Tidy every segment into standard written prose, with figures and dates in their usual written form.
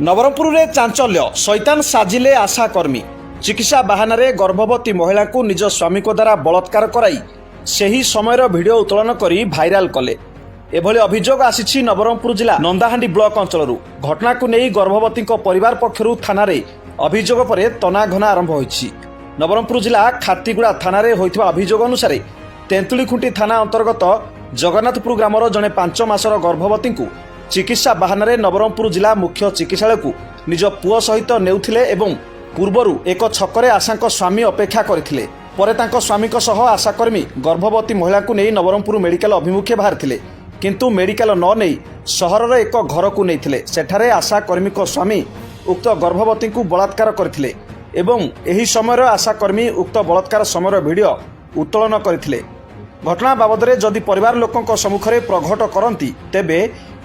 ନବରଙ୍ଗପୁରରେ ଚାଞ୍ଚଲ୍ୟ। ଶୈତାନ ସାଜିଲେ ଆଶାକର୍ମୀ। ଚିକିତ୍ସା ବାହାନାରେ ଗର୍ଭବତୀ ମହିଳାଙ୍କୁ ନିଜ ସ୍ୱାମୀଙ୍କ ଦ୍ୱାରା ବଳାତ୍କାର କରାଇ ସେହି ସମୟର ଭିଡିଓ ଉତ୍ତୋଳନ କରି ଭାଇରାଲ କଲେ। ଏଭଳି ଅଭିଯୋଗ ଆସିଛି ନବରଙ୍ଗପୁର ଜିଲ୍ଲା ନନ୍ଦାହାଣ୍ଡି ବ୍ଲକ ଅଞ୍ଚଳରୁ। ଘଟଣାକୁ ନେଇ ଗର୍ଭବତୀଙ୍କ ପରିବାର ପକ୍ଷରୁ ଥାନାରେ ଅଭିଯୋଗ ପରେ ତନାଘନା ଆରମ୍ଭ ହୋଇଛି। ନବରଙ୍ଗପୁର ଜିଲ୍ଲା ଖାତିଗୁଡ଼ା ଥାନାରେ ହୋଇଥିବା ଅଭିଯୋଗ ଅନୁସାରେ, ତେନ୍ତୁଳିଖୁଣ୍ଟି ଥାନା ଅନ୍ତର୍ଗତ ଜଗନ୍ନାଥପୁର ଗ୍ରାମର ଜଣେ 5 ମାସର ଗର୍ଭବତୀଙ୍କୁ ଚିକିତ୍ସା ବାହାନାରେ ନବରଙ୍ଗପୁର ଜିଲ୍ଲା ମୁଖ୍ୟ ଚିକିତ୍ସାଳୟକୁ ନିଜ ପୁଅ ସହିତ ନେଉଥିଲେ ଏବଂ ପୂର୍ବରୁ ଏକ ଛକରେ ଆଶାଙ୍କ ସ୍ୱାମୀ ଅପେକ୍ଷା କରିଥିଲେ। ପରେ ତାଙ୍କ ସ୍ୱାମୀଙ୍କ ସହ ଆଶାକର୍ମୀ ଗର୍ଭବତୀ ମହିଳାଙ୍କୁ ନେଇ ନବରଙ୍ଗପୁର ମେଡିକାଲ ଅଭିମୁଖେ ବାହାରିଥିଲେ। କିନ୍ତୁ ମେଡିକାଲ ନ ନେଇ ସହରର ଏକ ଘରକୁ ନେଇଥିଲେ। ସେଠାରେ ଆଶାକର୍ମୀଙ୍କ ସ୍ୱାମୀ ଉକ୍ତ ଗର୍ଭବତୀଙ୍କୁ ବଳାତ୍କାର କରିଥିଲେ ଏବଂ ଏହି ସମୟର ଆଶାକର୍ମୀ ଉକ୍ତ ବଳାତ୍କାର ସମୟର ଭିଡିଓ ଉତ୍ତୋଳନ କରିଥିଲେ। ଘଟଣା ବାବଦରେ ଯଦି ପରିବାର ଲୋକଙ୍କ ସମ୍ମୁଖରେ ପ୍ରଘଟ କରନ୍ତି, ତେବେ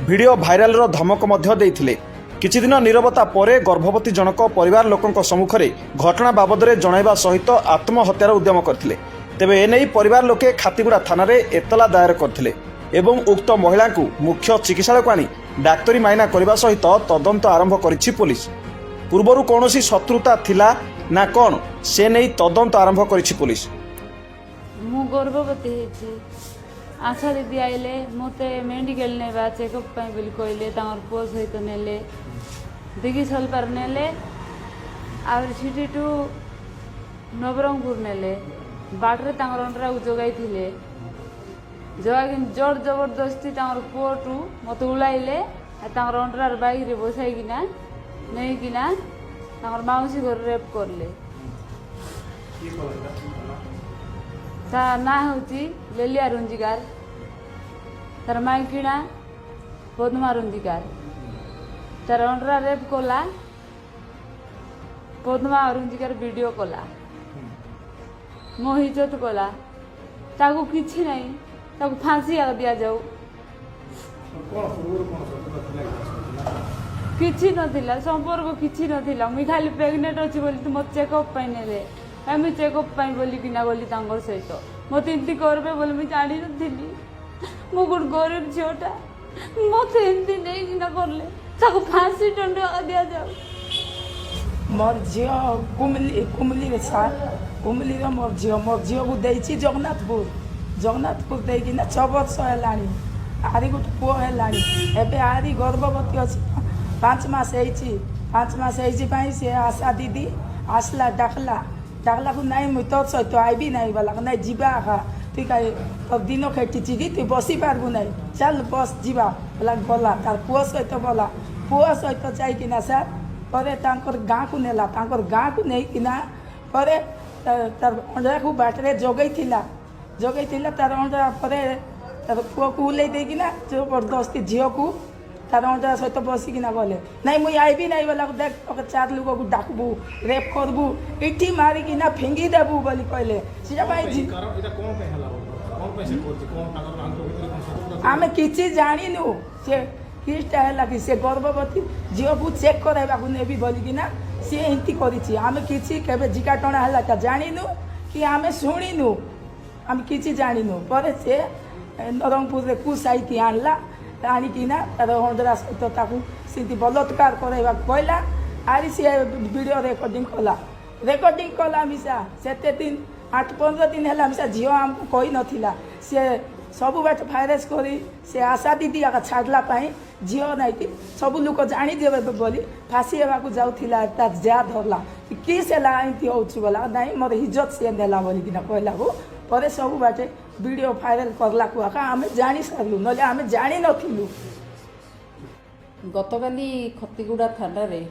ଭିଡିଓ ଭାଇରାଲର ଧମକ ମଧ୍ୟ ଦେଇଥିଲେ। କିଛିଦିନ ନିରବତା ପରେ ଗର୍ଭବତୀ ଜଣକ ପରିବାର ଲୋକଙ୍କ ସମ୍ମୁଖରେ ଘଟଣା ବାବଦରେ ଜଣାଇବା ସହିତ ଆତ୍ମହତ୍ୟାର ଉଦ୍ୟମ କରିଥିଲେ। ତେବେ ଏନେଇ ପରିବାର ଲୋକେ ଖାତିଗୁଡ଼ା ଥାନାରେ ଏତଲା ଦାୟର କରିଥିଲେ ଏବଂ ଉକ୍ତ ମହିଳାଙ୍କୁ ମୁଖ୍ୟ ଚିକିତ୍ସାଳୟକୁ ଆଣି ଡାକ୍ତରୀ ମାଇନା କରିବା ସହିତ ତଦନ୍ତ ଆରମ୍ଭ କରିଛି ପୋଲିସ। ପୂର୍ବରୁ କୌଣସି ଶତ୍ରୁତା ଥିଲା ନା କ'ଣ, ସେ ନେଇ ତଦନ୍ତ ଆରମ୍ଭ କରିଛି ପୋଲିସ। ମୁଁ ଗର୍ଭବତୀ ହେଇଛି। ଆଶା ଦିଦି ଆଇଲେ, ମୋତେ ମେଡ଼ିକାଲ ନେବା ଚେକଅପ୍ ପାଇଁ ବୋଲି କହିଲେ। ତାଙ୍କର ପୁଅ ସହିତ ନେଲେ, ଦିଘି ସଲପାର ନେଲେ, ଆହୁରି ସିଠିଠୁ ନବରଙ୍ଗପୁର ନେଲେ। ବାଟରେ ତାଙ୍କର ଅଣ୍ଡରାକୁ ଜଗାଇଥିଲେ। ଜଗାଇକି ଜୋର ଜବରଦସ୍ତି ତାଙ୍କର ପୁଅଠୁ ମୋତେ ଉଳାଇଲେ ଆଉ ତାଙ୍କର ଅଣ୍ଡରାର ବାଇକରେ ବସାଇକିନା ନେଇକିନା ତାଙ୍କର ମାଉସୀ ଘରେ ରେପ୍ କଲେ। କିଏ କଲା ଏଇଟା? ତା ନାଁ ହେଉଛି ଲେଲିଆ ରୁଞ୍ଜିକାର, ତାର ମାଇକିଣା ପଦ୍ମା ରୁଞ୍ଜିକାର। ତାର ଅଣ୍ଡରା ରେପ୍ କଲା, ପଦ୍ମା ରୁଞ୍ଜିକାର ଭିଡ଼ିଓ କଲା, ମୋ ଇଜ୍ଜତ କଲା। ତାକୁ କିଛି ନାହିଁ, ତାକୁ ଫାଁସି ଆଗ ଦିଆଯାଉ। କ'ଣ ପୂର୍ବରୁ କ'ଣ ଶତ୍ରୁତା ଥିଲା କି ତା ସହିତ ନା କ'ଣ? କିଛି ନଥିଲା, ସମ୍ପର୍କ କିଛି ନଥିଲା। ମୁଇଁ ଖାଲି ପ୍ରେଗନେଣ୍ଟ ଅଛି ବୋଲି ତ ମୋତେ ଚେକଅପ୍ ପାଇଁ ନେଲେ। ଆମେ ଚେକଅପ୍ ପାଇଁ ବୋଲିକିନା ଗଲି ତାଙ୍କର ସହିତ। ମୋତେ ଏମିତି କରିବେ ବୋଲି ମୁଁ ଜାଣିନଥିଲି। ମୁଁ ଗୋଟେ ଗରିବ ଝିଅଟା, ମୋତେ ଏମିତି ନେଇକିନା କଲେ। ତାକୁ ଫାଁସି ଦଣ୍ଡ ଦିଆଯାଉ। ମୋର ଝିଅ କୁମଲି, କୁମଲିରେ ସାର୍, କୁମଲିର ମୋର ଝିଅ। ମୋର ଝିଅକୁ ଦେଇଛି ଜଗନ୍ନାଥପୁର। ଜଗନ୍ନାଥପୁର ଦେଇକିନା 6 ବର୍ଷ ହେଲାଣି। ଆରି ଗୋଟେ ପୁଅ ହେଲାଣି। ଏବେ ଆରି ଗର୍ଭବତୀ ଅଛି, 5 ମାସ ହେଇଛି। 5 ମାସ ହେଇଛି ପାଇଁ ସେ ଆଶା ଦିଦି ଆସିଲା, ଡାକଲା। ଡାକଲାକୁ ନାଇଁ, ମୁଇଁ ତୋର ସହିତ ଆଇବି ନାଇଁ ବୋଲା। ନାଇଁ, ଯିବା ଆକା, ତୁଇ କାଇଁ ତୋର ଦିନ ଖେଟିଛି କି ତୁଇ ବସି ପାରିବୁ ନାଇଁ, ଚାଲ ବସ୍ ଯିବା ବୋଲା। ଗଲା, ତାର ପୁଅ ସହିତ ଗଲା। ପୁଅ ସହିତ ଯାଇକିନା ସାର୍, ପରେ ତାଙ୍କର ଗାଁକୁ ନେଲା। ତାଙ୍କର ଗାଁକୁ ନେଇକିନା ପରେ ତାର ଅଣ୍ଡାକୁ ବାଟରେ ଜଗେଇଥିଲା, ଜଗେଇଥିଲା ତାର ଅଣ୍ଡା। ପରେ ତାର ପୁଅକୁ ଓହ୍ଲେଇ ଦେଇକିନା ଜବରଦସ୍ତି ଝିଅକୁ ତାର ଅଣ୍ଡା ସହିତ ବସିକିନା ଗଲେ। ନାଇଁ, ମୁଇଁ ଆଇବି ନାଇଁ ବୋଲାକୁ, ଦେଖ, ତୋକେ ଚାର ଲୋକକୁ ଡାକବୁ, ରେପ୍ କରିବୁ, ଏଠି ମାରିକିନା ଫିଙ୍ଗି ଦେବୁ ବୋଲି କହିଲେ। ସେଟା ପାଇଁ କାରଣ ଏଇଟା କ'ଣ ପାଇଁ ହେଲା ବର୍ତ୍ତମାନ? କ'ଣ ପାଇଁ ସେ କରୁଛି? କ'ଣ ତାଙ୍କର ତାଙ୍କ ଭିତରେ କ'ଣ ଶତ୍ରୁତା ଥିଲା? ଆମେ କିଛି ଜାଣିନୁ। ସେ କିସଟା ହେଲା କି ସେ ଗର୍ଭବତୀ ଝିଅକୁ ଚେକ୍ କରାଇବାକୁ ନେବି ବୋଲିକିନା ସିଏ ଏମିତି କରିଛି। ଆମେ କିଛି କେବେ ଝିକା ଟଣା ହେଲା ତା ଜାଣିନୁ କି ଆମେ ଶୁଣିନୁ, ଆମେ କିଛି ଜାଣିନୁ। ପରେ ସେ ନରଙ୍ଗପୁରରେ କୁସାଇକି ଆଣିଲା। ଆଣିକିନା ତାର ଅଣ୍ଡରା ସହିତ ତାକୁ ସେମିତି ବଳାତ୍କାର କରାଇବାକୁ କହିଲା। ଆରି ସିଏ ଭିଡ଼ିଓ ରେକର୍ଡ଼ିଂ କଲା, ରେକର୍ଡ଼ିଂ କଲା ମିଶା। ସେତେ ଦିନ 8-15 ଦିନ ହେଲା ମିଶା ଝିଅ ଆମକୁ କହିନଥିଲା। ସିଏ ସବୁ ବାଟ ଭାଇରସ୍ କରି ସେ ଆଶା ଦିଦି ଏକା ଛାଡ଼ିଲା ପାଇଁ ଝିଅ ନାଇକି ସବୁ ଲୋକ ଜାଣିଦେବେ ବୋଲି ଫାଶୀ ହେବାକୁ ଯାଉଥିଲା। ତାର ଯା ଧରଲା, କି ସେଲା ଏମିତି ହେଉଛି ବୋଲା। ନାଇଁ, ମୋର ଇଜ୍ଜତ ସିଏ ନେଲା ବୋଲିକିନା କହିଲାକୁ ପରେ ସବୁ ବାଟେ ଭିଡ଼ିଓ ଭାଇରାଲ କରଲାକୁ ଏକା ଆମେ ଜାଣି ସାରିଲୁ, ନହେଲେ ଆମେ ଜାଣିନଥିଲୁ। ଗତକାଲି ଖତିଗୁଡ଼ା ଥାନାରେ